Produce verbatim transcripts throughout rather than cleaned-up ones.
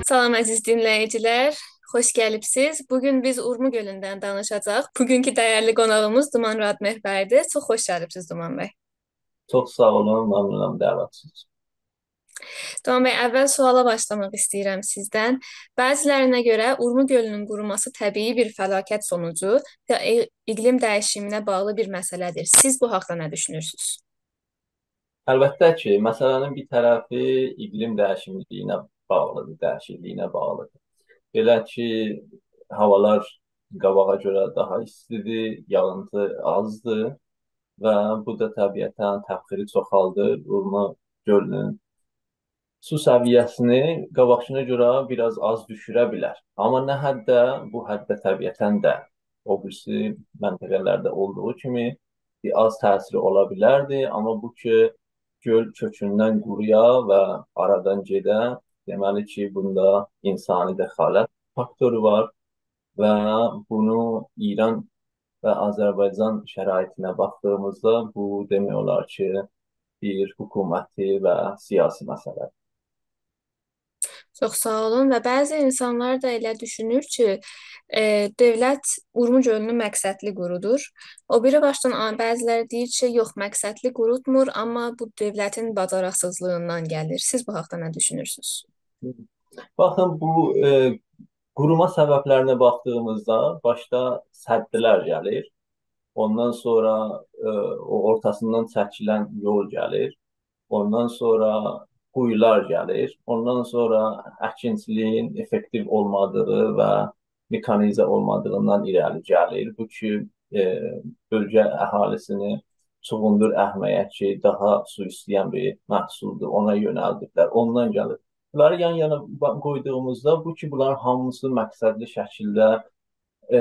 سلام عزیز دینله‌ییجیلر، خوش گلیبسیز. بوگون بیز اورمو گؤلوندن دانیشاجاغیق. بوگونکو دَیرلی قوناغیمیز دومان رادمهر بی‌دیر. چوخ خوش گلیبسیز دومان بی. چوخ ساغ اولون، ممنونام دعوتینیز اوچون. دومان بی، اول سؤالا باشلاماق ایسته‌ییرم سیزدن. بعضی‌لرینه گؤره اورمو گؤلونون قوروماسی طبیعی بیر فلاکت سونوجو یا ای-، اقلیم دییشیمینه باغلی بیر مسئله‌دیر. سیز بو حاقدا نه دوشونورسونوز؟ البته کی، مسئله‌نین بیر طرفی اقلیم دییشیملیگینه باغلیدیر، دییشیکلیگینه باغلیدیر. بئله کی، هاوالار قاباغا گؤره داها ایستیدیر، یاغینتی آزدیر و بو دا طبیعتاً تبخیری چوخالدیر. اورمو گؤلونون سو سویه‌سینی قاباقکینا گؤره بیر آز آز دوشوره بیلر. آمما نه حدده؟ بو حدده طبیعتاً ده. او بیریسی منطقه‌لرده اولدوغو کیمی بیر آز تأثیری اولا بیلردی، آمما بو کی گؤل کؤکوندن قورویا و آرادان گئده، دئمه‌لی کی، بوندا اینسانی دخالت فاکتورو وار و بونو ایران و آذربایجان شرایطینه باخدیغیمیزدا بو دئمک اولار کی، بیر حکومتی و سیاسی مسئله‌دیر. چوخ ساغ اولون. و بعضی اینسانلار دا ائله دوشونور کی، ائ، دؤولت اورمو گؤلونو مقصدلی قورودور. او بیری باشدان آ-، بعضی‌لری دئییر کی، یوخ، مقصدلی قورودمور، آمما بو دؤولتین باجاریقسیزلیغیندان گلیر. سیز بو حاقدا نه دوشونورسونوز؟ باخین، بو، ائ، قوروما سبب‌لرینه باخدیغیمیزدا باشدا سدلر گلیر. اوندان سونرا، ائ، او اورتاسیندان چکیلن یول گلیر. اوندان سونرا قویولار گلیر. اوندان سونرا اکینچیلیگین افکتیو اولمادیغی و مکانیزه اولمادیغیندان ایره‌لی گلیر. بو کی، ائ، بؤلگه اهالیسینی چوغوندور اکمه‌یه کی، داها سو ایسته‌ین بیر محصولدور، اونا یؤنلدیبلر، اوندان گلیر. بونلاری یان-یانا با-، قویدوغوموزدا بو کی، بونلارین هامیسی مقصدلی شکیلده، ائ،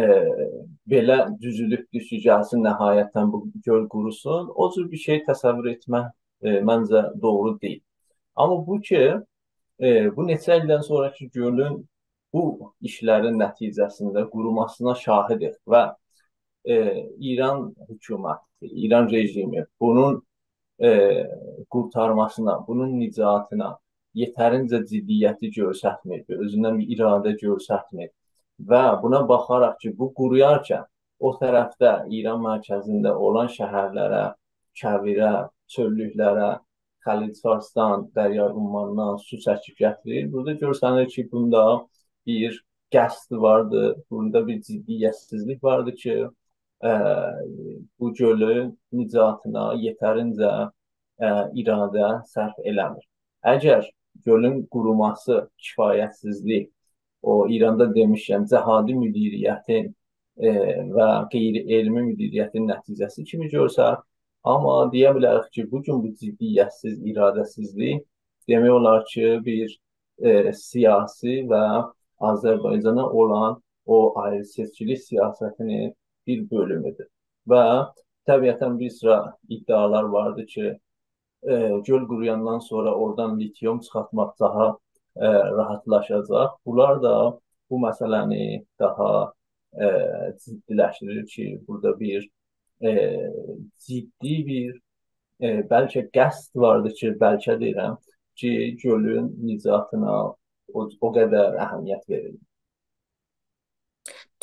بئله دوزولوبدور کی، گلسین نهایتاً بو گؤل قوروسون، او جور بیر شئی تصور ائتمک، ائ، منجه دوغرو دئییل. آمما بو کی، ائ، بو نئچه ایلدن سونراکی گؤلون بو ایشلرین نتیجه‌سینده قوروماسینا شاهیدیک و، ائ، ایران حکومتی، ایران رژیمی بونون، ائ، قورتارماسینا، بونون نجاتینا یئترینجه جدیتی گؤسترمیر، اؤزوندن بیر اراده گؤسترمیر. و بونا باخاراق کی، بو قورویارکن او طرفده ایران مرکزینده اولان شهرلره، کویره، چؤللوکلره خلیج فارسدان، دریای عماندان سو چکیب گتیریر. بورادا گؤرسنیر کی، بوندا بیر قصد واردیر، بوندا بیر جدیت‌سیزلیک واردیر کی، ائ، بو گؤلون نجاتینا یئترینجه، ائ، اراده صرف ائله‌میر. اگر گؤلون قوروماسی کفایت‌سیزلیک، او ایراندا دئمیشکن جهادی مدیریتین، ائ، و غیر علمی مدیریتین نتیجه‌سی کیمی گؤرسه، آمما دئیه بیلریک کی، بو گون بو جدیت‌سیز، اراده‌سیزلیک دئمک اولار کی، بیر، ائ، سیاسی و آذربایجانا اولان او آیری‌سئچکیلیک سیاستینین بیر بؤلومودور. و طبیعتاً بیر سیرا ادعالار واردیر کی، ائ، گؤل قورویاندان سونرا اورادان لیتیوم چیخارتماق داها، ائ، راحتلاشاجاق. بونلار دا بو مسئله‌نی داها، ائ، جدی‌لشدیریر کی، بورادا بیر، ائ، جدی بیر، ائ، بلکه قصد واردیر کی، بلکه دئییرم کی، گؤلون نجاتینا او، او قدر اهمیت وئریلیر.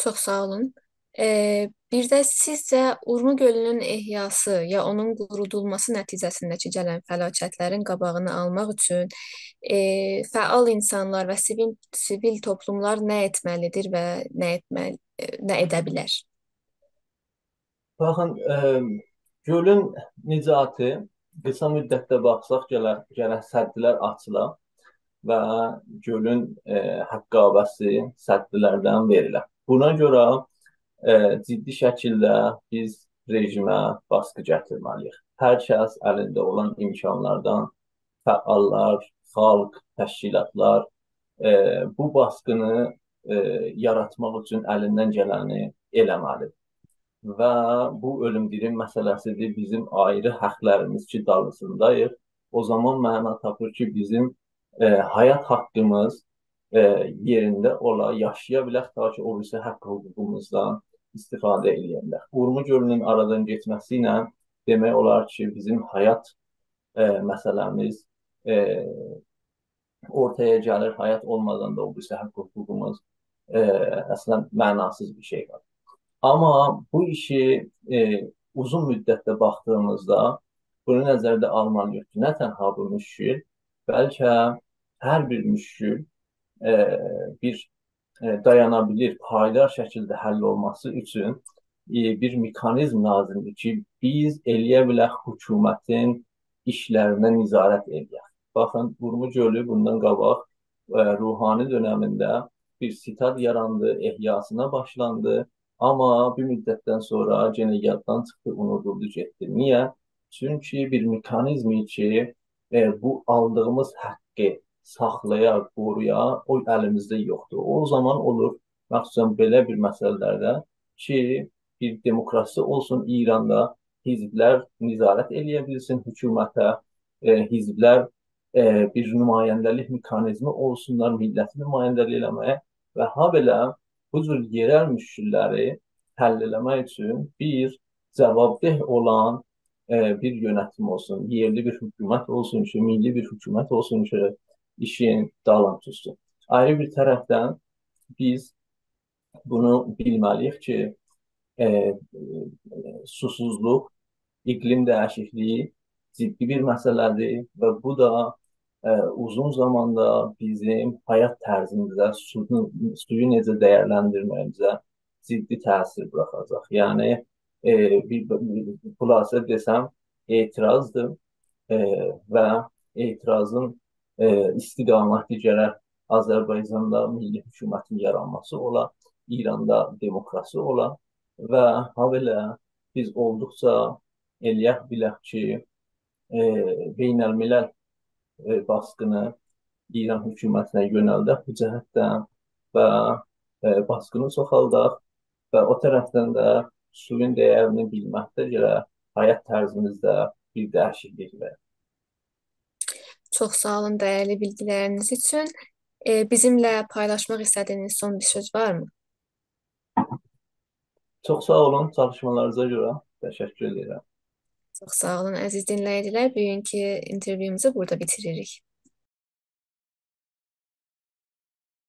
چوخ ساغ اولون. ائ، بیر ده سیزجه اورمو گؤلونون احیاسی یا اونون قورودولماسی نتیجه‌سینده کی گلن فلاکت‌لرین قاباغینی آلماق اوچون، ائ، فعال اینسانلار و سیویل، سیویل توپلوملار نه ائتمه‌لیدیر و نه ائتمه‌لی، ائ، نه ائده بیلر؟ باخین، ائ، گؤلون نجاتی قیسا مدتده باخساق، گله-، گرک سدلر آچیلا و گؤلون، ائ، حقابه‌سی سدلردن وئریله. بونا گؤره، ائ، جدی شکیلده بیز رژیمه باسقی گتیرمه‌لی‌ییک. هر کس الینده اولان امکانلاردان، فعاللار، خالق، تشکیلاتلار، ائ، بو باسقینی، ائ، یاراتماق اوچون الیندن گلنی ائله‌مه‌لیدیر. و بو اؤلوم-دیریم مسئله‌سیدیر، بیزیم آیری حقلریمیز کی، دالیسینداییق. او زامان معنا تاپیر کی، بیزیم، ائ، حیات حاققیمیز، ائ، یئرینده اولا، یاشایا بیلک، تا کی، او بیریسی حق حقوقوموزدان استفاده ائله‌یه بیلک. اورمو گؤلونون آرادان گئتمه‌سی ایله دئمک اولار کی، بیزیم حیات، ائ، مسئله‌میز، ائ، اورتایا گلیر، حیات اولمادان دا او بیریسی حاق حقوقوموز، ائ، اصلاً معناسیز بیر شئی وار. آمما بو ایشی، ائ، اوزون مدتده باخدیغیمیزدا بونو نظرده آلمالی‌ییق کی، نه تنها بو مشکل، بلکه هر بیر مشکل، ائ، بیر، ائ، دایانا بیلیر، پایدار شکیلده حل اولماسی اوچون، ائ، بیر مکانیزم لازیمدیر کی، بیز ائلیه بیلک حکومتین ایشلرینه نظارت ائلیک. باخین، اورمو گؤلو بوندان قاباق، ائ، روحانی دؤنمینده بیر ستاد یاراندی، احیاسینا باشلاندی. آمما بیر مدتدن سونرا یئنه یاددان چیخدی، اونودولدو، گئتدی. نییه؟ چونکی بیر مکانیزم کی، ائ، بو آلدیغیمیز حاققی ساخلایا، قورویا، او الیمیزده یوخدور. او زامان اولور، مخصوصاً بئله بیر مسئله‌لرده کی، بیر دموکراسی اولسون ایراندا، حزبلر نظارت ائلیه بیلسین حکومته، ائ، حزبلر، ائ، بیر نماینده‌لیک مکانیزمی اولسونلار، میللتی نماینده‌لیک ائله‌مه‌یه و هابئله بو جور یئرل مشکللری حل ائله‌مک اوچون بیر جاوابدهی اولان، ائ، بیر یؤنتیم اولسون، یئرلی بیر حکومت اولسون کی، میللی بیر حکومت اولسون کی، ایشین دالین توتسون. آیری بیر طرفدن بیز بونو بیلمه‌لی‌ییک کی، ائ، ائ، سوسوزلوق، اقلیم دییشیکلیگی جدی بیر مسئله‌دیر و بو دا، ائ، اوزون زاماندا بیزیم حیات طرزیمیزه، سونو، سویو نئجه دیرلندیرمه‌ییمیزه جدی تأثیر بوراخاجاق. یعنی، ائ، بیر، بیر خلاصه دئسم، اعتراضدیر، ائ، و اعتراضین، ائ، استقامتی گرک آذربایجاندا میللی حکومتین یارانماسی اولا، ایراندا دموکراسی اولا و هابئله بیز اولدوقجا ائلیک بیلک کی، ائ، بین‌الملل، ائ، باسقینی ایران حکومتینه یؤنلدک بو جهتدن و، ائ، باسقینی چوخالداق و او طرفدن ده سویون دیرینی بیلمکده گرک حیات طرزیمیزده بیر دییشیکلیک وئرک. چوخ ساغ اولون دیرلی بیلگیلرینیز اوچون. ائ، بیزیمله پایلاشماق ایسته‌دیگینیز سون بیر سؤز وارمی؟ چوخ ساغ اولون چالیشمالارینیزا گؤره. تشکر ائدیرم. چوخ ساغ اولون، عزیز دینله‌ییجیلر. بوگونکو اینترویوموزو بورادا بیتیریریک.